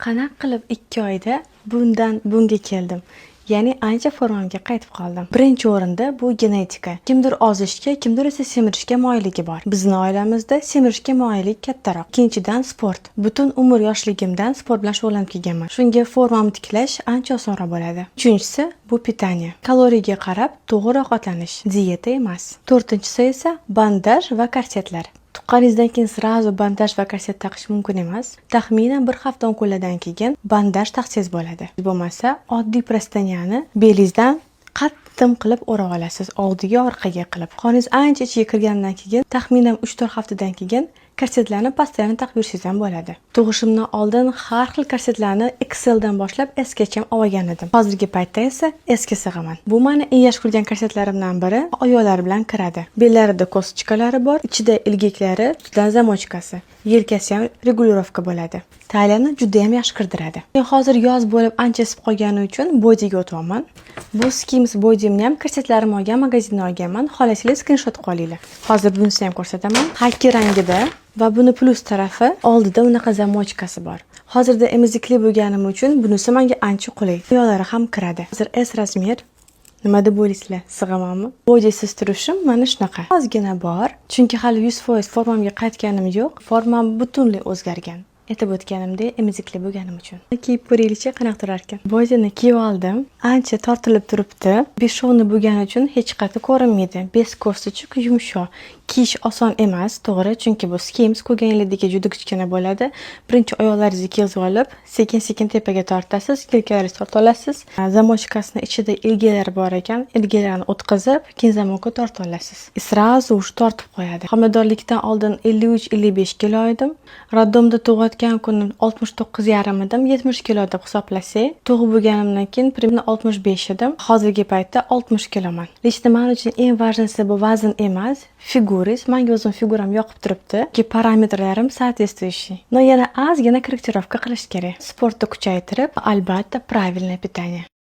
Qanaqa qilib 2 oyda bundan bunga keldim? Ya'ni ancha formamga qaytib qoldim. Birinchi o'rinda bu genetika. Kimdir ozishga, kimdir esa semirishga moyilligi bor. Bizni oilamizda semirishga moyillik kattaroq. Ikkinchidan, sport. Butun umr yoshligimdan sport bilan shug'ullanib kelganman. Shunga formamni tiklash ancha osonroq bo'ladi. Uchinchisi bu питание. Kaloriyaga qarab to'g'ri ovqatlanish, dieta emas. To'rtinchisi esa bandaj va korsetlar. Tuqqaningizdan keyin сразу bandaj va korset taqish mumkin emas. Taxminan bir hafta 10 kunlardan keyin bandaj taqsangiz bo'ladi. Bo'lmasa, oddiy простыня ni belingizdan qattiq qilib o'rab olasiz, oldiga, orqaga qilib. Qoningiz ancha ichiga kirgandan keyin, taxminan 3-4 haftadan keyin korsetlarni постоянно taqib yursangiz ham bo'ladi. Tug'ishimdan oldin har xil korsetlarni XL dan boshlab S gacha olgan edim. Hozirgi paytda esa S ga sig'aman. Bu mani eng yaxshi ko'rgan korsetlarimdan biri, oyoqlari bilan kiradi. Bellarida косточка lari bor, ichida ilgaklari, ustidan замочка si. Yelkasi ham регулировка bo'ladi. Taliyani juda ham yaxshi kirdiradi. Hozir yoz bo'lib, ancha isib qolgani uchun bodiga o'tyapman. Bu Skims bodimni ham korsetlarimni olgan magazindan olganman. Xohlasanglar, skrinshot qilib olinglar. Hozir bunisini ham ko'rsataman. Xaki rangida va buni plyus tarafi, oldida unaqa замочка si bor. Hozirda emizikli bo'lganim uchun bunisi menga ancha qulay. Oyoqlari ham kiradi. Hozir S размер. Nima deb o'ylaysizlar? Sig'amanmi? Bodisiz turishim mana shunaqa. Ozgina bor, chunki hali 100% formamga qaytganim yo'q. Formam butunlay o'zgargan. Aytib o'tganimdek, emizikli bo'lganim uchun. Kiyib ko'raylikchi, qanaqa turar ekan. Bodini kiyib oldim. Ancha tortilib turibdi. Бесшовный bo'lgani uchun hech qayerda ko'rinmaydi. Без косточек, yumshoq. Kiyish oson emas, to'g'ri, chunki bu Skims ko'rganinglardek juda kichkina bo'ladi. Birinchi oyoqlaringizni kiygizib olib, sekin-sekin tepaga tortasiz, yelkalaringizni torta olasiz. Замочка sini ichida ilgalar bor ekan, ilgalarni o'tkazib, keyin замок ka torta olasiz. И сразу уж tortib qo'yadi. Homiladorlikdan oldin 53-55 kilo edim. Роддом da tug'ayotgan kunim 69,5 edim, 70 kilo deb hisoblasak, tug'ib bo'lganimdan keyin примерно 65 edim. Hozirgi paytda 60 kiloman. Лично men uchun eng важный si bu vazn emas, figurangiz. Menga o'zim figuram yoqib turibdi. Ki parametrlarim соответствующий. Но yana ozgina корректировка qilish kerak. Sportni kuchaytirib, albatta, правильное питание.